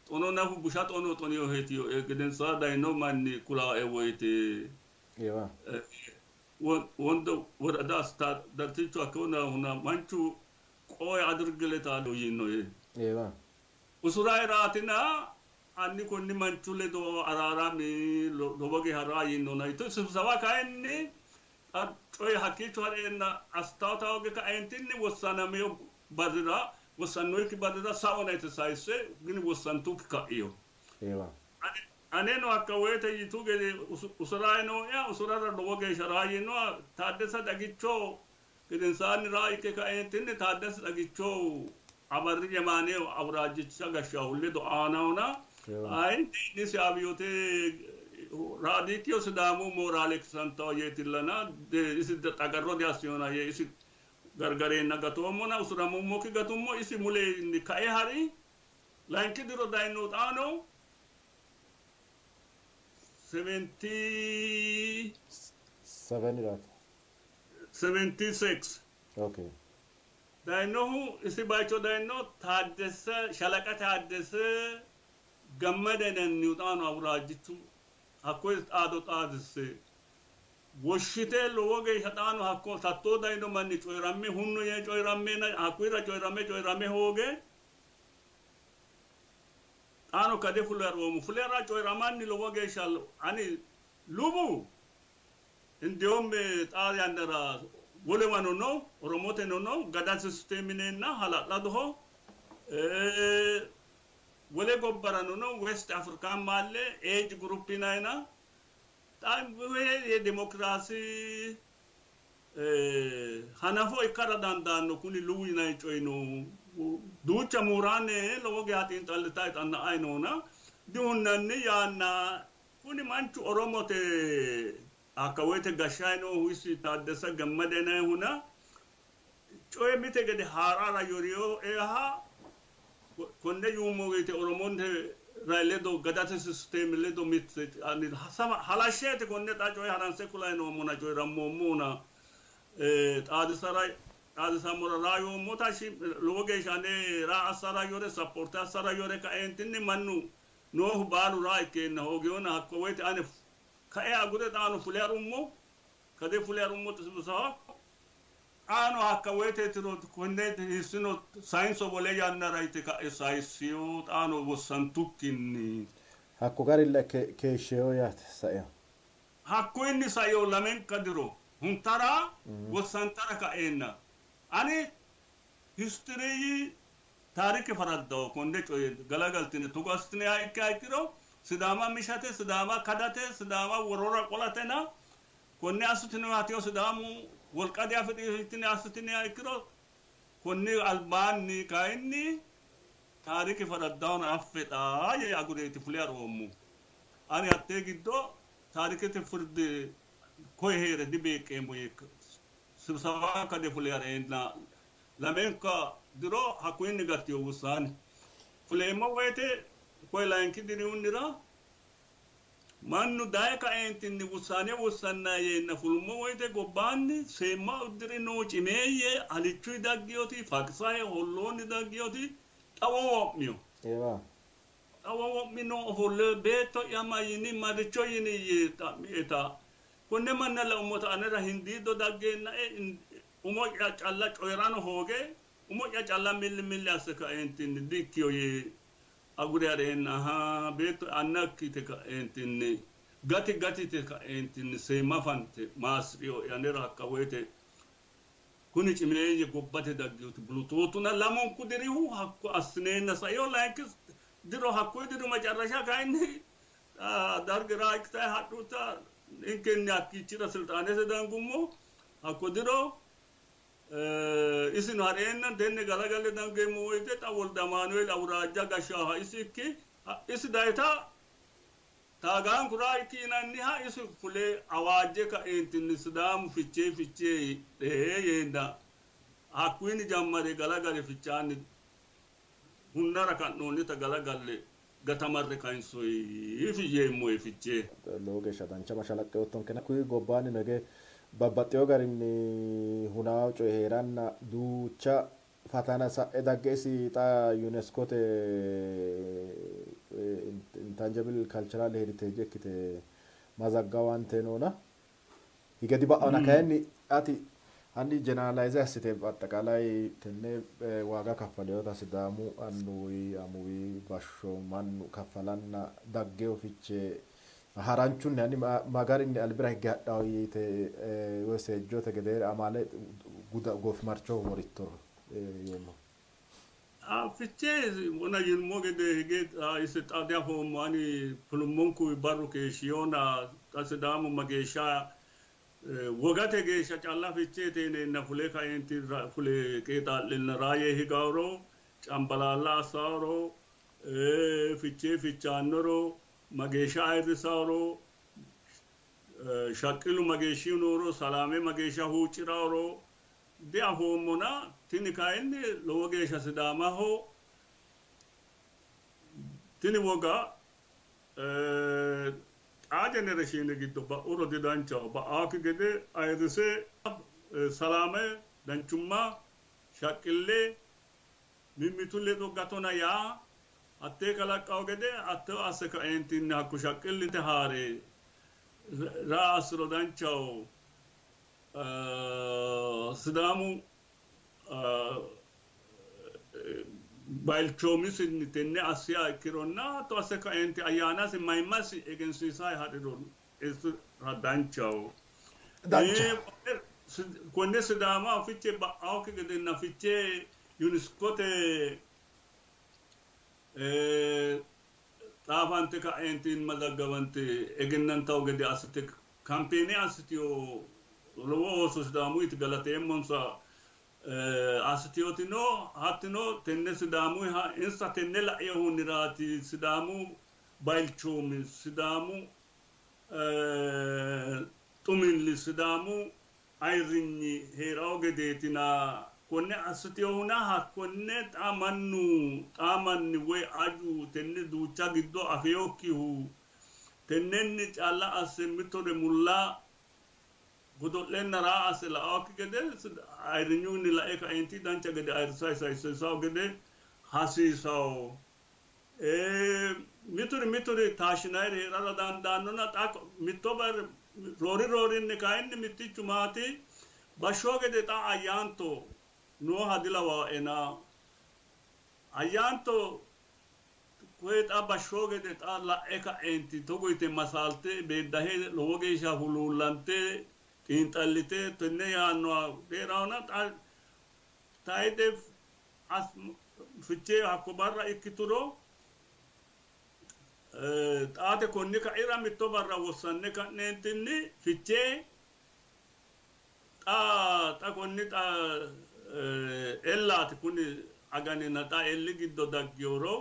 xono nafu busha xono xoniyoheeti gedensaa dayino manni kulaae woyte wondo worada dartichu hakkona huna manchu qoy adirgileta yiinoe. Usurayi raatina anni konni manchu ledo araarami lowo geeshsha raa yiinona yito sibsaba kayinni coyi hakkiicho hadheenna astawota hoge kaeentinni wossanamiyo barrira wossannoyikki barrira saona yite sayisse gini wossantukki ka'iyo. Aneno hakka woyte yitu gede usurayi nooya usurara lowo geeshsha raa yiinoha Taaddesa Xagicho gedensaanni raa ikke kaeentinni Taaddesa Xagicho Abarri Yemaane awuraajjicha gashshaahu ledo aanahona ayi nisi abiyote raadikiyo Sidaamu mooraale kisantawo yeetillana isi xagarro diassiyona yee isi gargareenna gatoommona usuramummokki gatummo isi mule kae hari layinki diro dayino xaano 76 Seven iraati. Okay. Dayinohu isi bayicho dayino Taaddese Shalaqa Taaddese Gammada yinannihu xaano awuraajjichu hakkoye xaado xaadisse Woshshite lowo geeshsha xaano hakko tattoo dayino manni coyi'ramme hunno yee coyi'rammeenna hakkuyira coyi'rame coyi'rame hooge xaano kade fule ha'roommo. Fule ha'ra coyi'ramanni lowo geeshsha ani lubu indiyoomme xaa yannara wolewano no, Oromoteno no, Gada sisteemineenna hala'ladoho. Wole gobbarano no, West African maalle age group yinayina xa demokiraasi hanafo ikkara dandaanno. Kuni luwu yinanni coyi no, duucha muuraane lowo geeshsha xiinxallitayi xanna'ayi noona dihunnanni yaanna kuni manchu Oromote hakka woyte gashshayi noohu isi Taaddasa Gammada yinayihuna coye mite gede haa'rara yoriyo eaha konne yuummo woyte Oromonte rai ledo Gadate sisteemi ledo mitte halashsheeti konne xa coye haranse kulayi noommona coyi'rammoommohuna xaadisara xaadisammora raa yoommota lowo geeshsha ane raa assara yore sappoorte assara yore kaeentinni mannu noohu baalu raa ikkeenna hoogeyona hakko woyte ane kae agure xaano fule ha'rummo kade fule ha'rummo sibsawa xaano hakka woyteetiro konne hiissino sayinso wole yannara yite ka'e sayissino xaano wossantukkinni. Hakko garilla keeshsheyo yaate saeo. Hakkuyinni saeo lamenka diro huntara wossantara ka'eenna ani histiriyi taarike faraddaho konne coye galagaltine togo assitiniha ikkiha ikkiro Sidaama mishate, Sidaama kadate, Sidaama worora qolatena konne assitinoha tiyo Sidaamu wolqa diafidhino yitine assitiniha ikkiro konni albaanni kayinni taarike faraddahona affedha yee agureeti fule ha'roommo. Ani hattee giddo taarikete firde koye hee're dibeeqqeemmo yee sibsawa kade fule ha'reenna lamenka diro hakkuyinni gattino wussaane. Fuleemmo woyte koye layinki dirihunnira mannu daye kaeentinni wussaane wussanna yeenna fulummo woyte gobbaanni seemma uddi'rino cimeeyye alichuy daggiyoti Faqsaye Holloonni daggiyoti xawo wo'miyo. Eewa. Xawo wo'mino ofolle beetto'ya ma yini maricho yini yee xa'mieta konne manna laummota anera hindiiddo daggeennae umo'ya calla coyi'rano hooge umo'ya calla milli milli asse kaeentinni di''ikkiyo yee agure ha'reenna ahaa beetto annakki yite ka'eentinni gati gati yite ka'eentinni seemma fante maassi'rioe anera hakka woyte kuni cimeeyye gobbate dagginoti bulutootuna lamunku dirihu hakko assineenna saino layinki diro hakkuyi diri macarrasha kayinni Darge raa ikkitayi hadhuta ninkenni hakkiichira silxaanete dangummo hakko diro isino ha'reenna tenne galagalle dangeemmo woyte xa Wolde Amaanueeli awuraajja gashshaaha isi ikki isi dayita Taagaanku raa ikki yinanniha isi fule awaajje kaeentinni Sidaamu Fichee Fichee hidhe yeenna hakkuyinni jammare galagale Fichaanni hunnara ka'noonnita galagalle gatamarre kayinsoyi yeemmohe Fichee. Lowo geeshsha dancha mashalaqqe oottonkena. Hakkuyi gobbaannino hige babbaxxewo garinni hunaawo coyi hee'ranna duucha fatana sa'e dagge isi xa UNESCOte Intangible Cultural Heritage ikkite mazaggawante noona hige diba'ona kayinni ati hanni generalize assite axxaqalay tenne waaga kaffaleota Sidaamu annuwi amuwi bashsho mannu kaffalanna daggewo fichee haranchunni hanni ma garinni albira higge hadhawo yite woy seejjote gedeere amaale guda goofimarchoho worittoro yeemmo. Fichee wona yinummo gede hige ise xa diafoommo ani fulummonku barru keeshshiyona xa Sidaamu mageeshsha wogate geeshsha calla Ficheete yineenna fule kaeenti fule qeexaa'linna raayye higaworo Cambalaalla assaworo Fichee fichaannoro mageeshsha ayirrisaworo shaqqillu mageeshshihu nooro salaame mageeshsha huucci'raworo diafoommona tini kayinni lowo geeshsha Sidaamaho tini woga xaa jenereshiine giddo ba'uro didanchaho. Ba'aakki gede ayirrise salaame, danchumma, shaqqille, mimmitu ledo gatona yaa hattee kalaqqawo gede hatto asse kaeentinni hakku shaqqillite haa're Raa assiro danchaho. Sidaamu balchoomisinni tenne assiha ikkironna hatto asse kaeenti ayyaanasi mayimmasi egensiisayi ha'riro isira danchaho. Dancha. Konne Sidaama Fichee ba'annokki gedenna Fichee UNESCOte xaafante ka'eentiin mazaggabante egennantawo gede assite kampeene assitiyo lowo ooso Sidaamuyiti galateemmonsa assitiyotino hattino tenne Sidaamuyiha insa tenne la'inohunniraati Sidaamu balchoomi, Sidaamu xumilli, Sidaamu ayirrinyi hee'rawo gedeetina konne assitiyohuna hakkonne xa mannu xaa manni woy aju tenne duucha giddo afeyokkihu tennenni calla asse mittore mulla godo'lenna raa asse la'awokki gede ayirrinyunni lae kaenti dancha gede ayirrisayi sayisiisawo gede hasiisawo. Mituri mituri taashshinayiri hee'rara dandaannona xa mitto barra roori roorinni kayinni mittichu maati bashshoo gede xa ayyaanto nooha dilawaena ayyaanto koye xa bashshoo gede xa la'e ka'eenti togo yite masaalte beeddahe lowo geeshsha huluullante xiinxallite tenne yaannoha hee'rawona xa tayide Fichee hakko barra ikkituro xaate konni ka'ira mitto barra wossanne ka'neentinni Fichee xa xa konni xa ellaati kuni aganina xa elli giddo daggeworo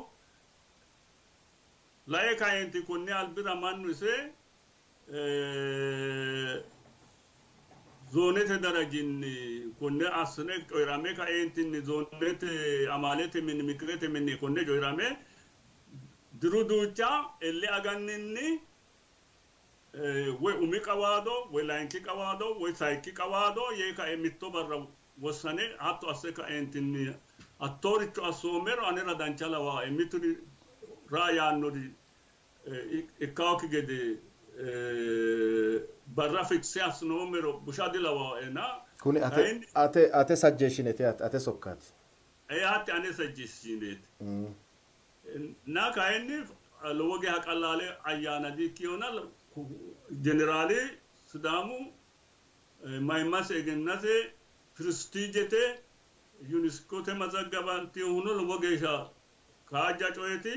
lae kaeenti konni albira mannu ise Zoonete darajinni konne assine coyi'rame kaeentinni zoonete amaalete mini mikirete mini konne coyi'rame diru duucha elle aganninni woy umi qawaado woy layinki qawaado woy sayikki qawaado yee kae mitto barra wossane hatto asse kaeentinni hattooricho assoommero anera dancha lawaae mituri raa yaannori ikkaokki gede barra fikse assinoommero busha dilawaena. Kuni ate Kayinni ate ate suggestioneeti yaate, ate sokkaati. Ee, hatti ane suggestioneeti. Na kayinni lowo geeha qallaale ayyaana diikkinona jeneraali Sidaamu mayimmase egennate pirestiijete UNESCOte mazaggabantinohuno lowo geeshsha kaajja coyeeti.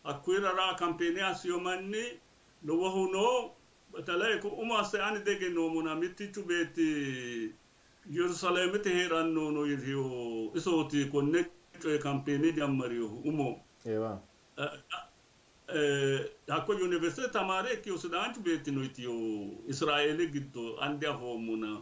Hakkuyira raa kampeene assiyo manni lowohu no. Batalay umo asse ani diegennoommona mittichu beetti Yerusaalamete hee'ranno no yitiyo isooti konne coye kampeene jammarinohu umo. Eewa. Hakko yuniversitete tamaare ikkiyo Sidaanchu beetti no yitiyo Israeele giddo ani diafoommona.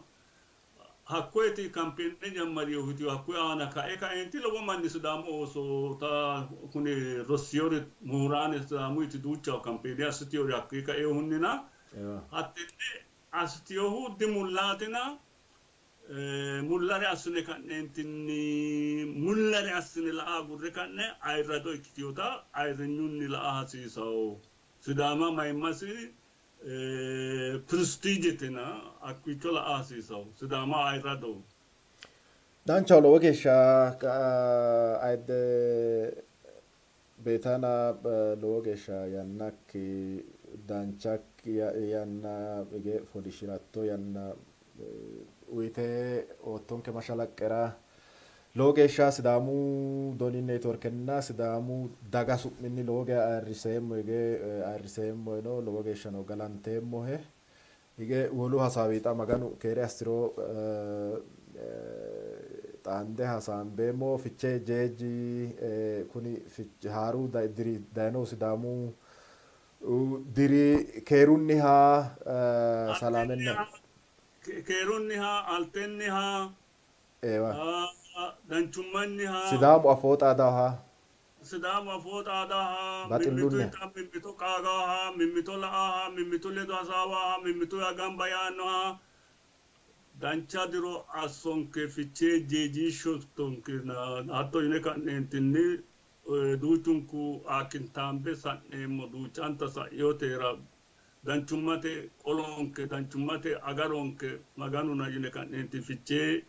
Hakkoyeti kampeene jammarinohu yitiyo hakkuyi aana kae kaeenti lowo manni Sidaamu ooso ta kuni rossiyori muhuraane Sidaamuyiti duuchaho kampeene assitiyori hakkuyi kaehunnina Eewa. hattenne assitiyohu dimullaatina mullare assine ka'neentinni mullare assine la'a agurre ka'ne ayirrado ikkitiyota ayirrinyunni la'a hasiisawo. Sidaama mayimmasi piristiijetena hakkiicho la'a hasiisawo. Sidaama ayirrado. Danchaho lowo geeshsha ayidde Beetana lowo geeshsha yannakki dancha yanna hige fooliishshi'ratto yanna uyite oottonke mashalaqqera lowo geeshsha Sidaamu Doni Neetworkenna Sidaamu daga su'minni lowo geeshsha ayirriseemmo hige ayirriseemmoheno lowo geeshshano galanteemmohe. Hige wolu hasaawi xa Maganu keere assiro xaande hasaambeemmo. Fichee Jeeji kuni haaru diri dayinohu Sidaamu diri keerunniha salaamenna Keerunniha, altenniha, eewa danchummanniha, Sidaamu afoo xaadaha Sidaamu afoo xaadaha, baxillunniha. mimmitu mimmito qaagaha, mimmito la'aha, mimmitu ledo hasaawaha, mimmitu gamba yaannoha dancha diro assonke Fichee jeejiishshonke hatto yine ka'neentinni duuchunku aakintaambe sa'neemmo duuchanta sa'yoteera. Danchummate qolonke, danchummate agaronke Maganuna yine ka'neenti Fichee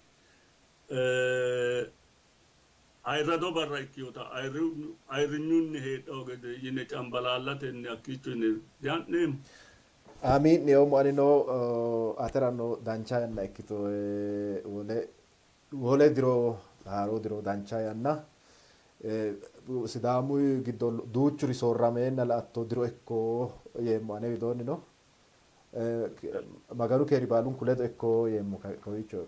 ayirrado barra ikkinota ayirrinyunni heedhawo gede yine cambalaallatenni hakkiicho yine diha'neemmo. Amii'ni yoommo anino aterano dancha yanna ikkito wole wole diro haaro diro dancha yanna Sidaamu giddo duuchuri soorrameenna la''atto diro ikko yeemmo ane widoonnino. Maganu keeri baalunku ledo ikko yeemmo kowiicho.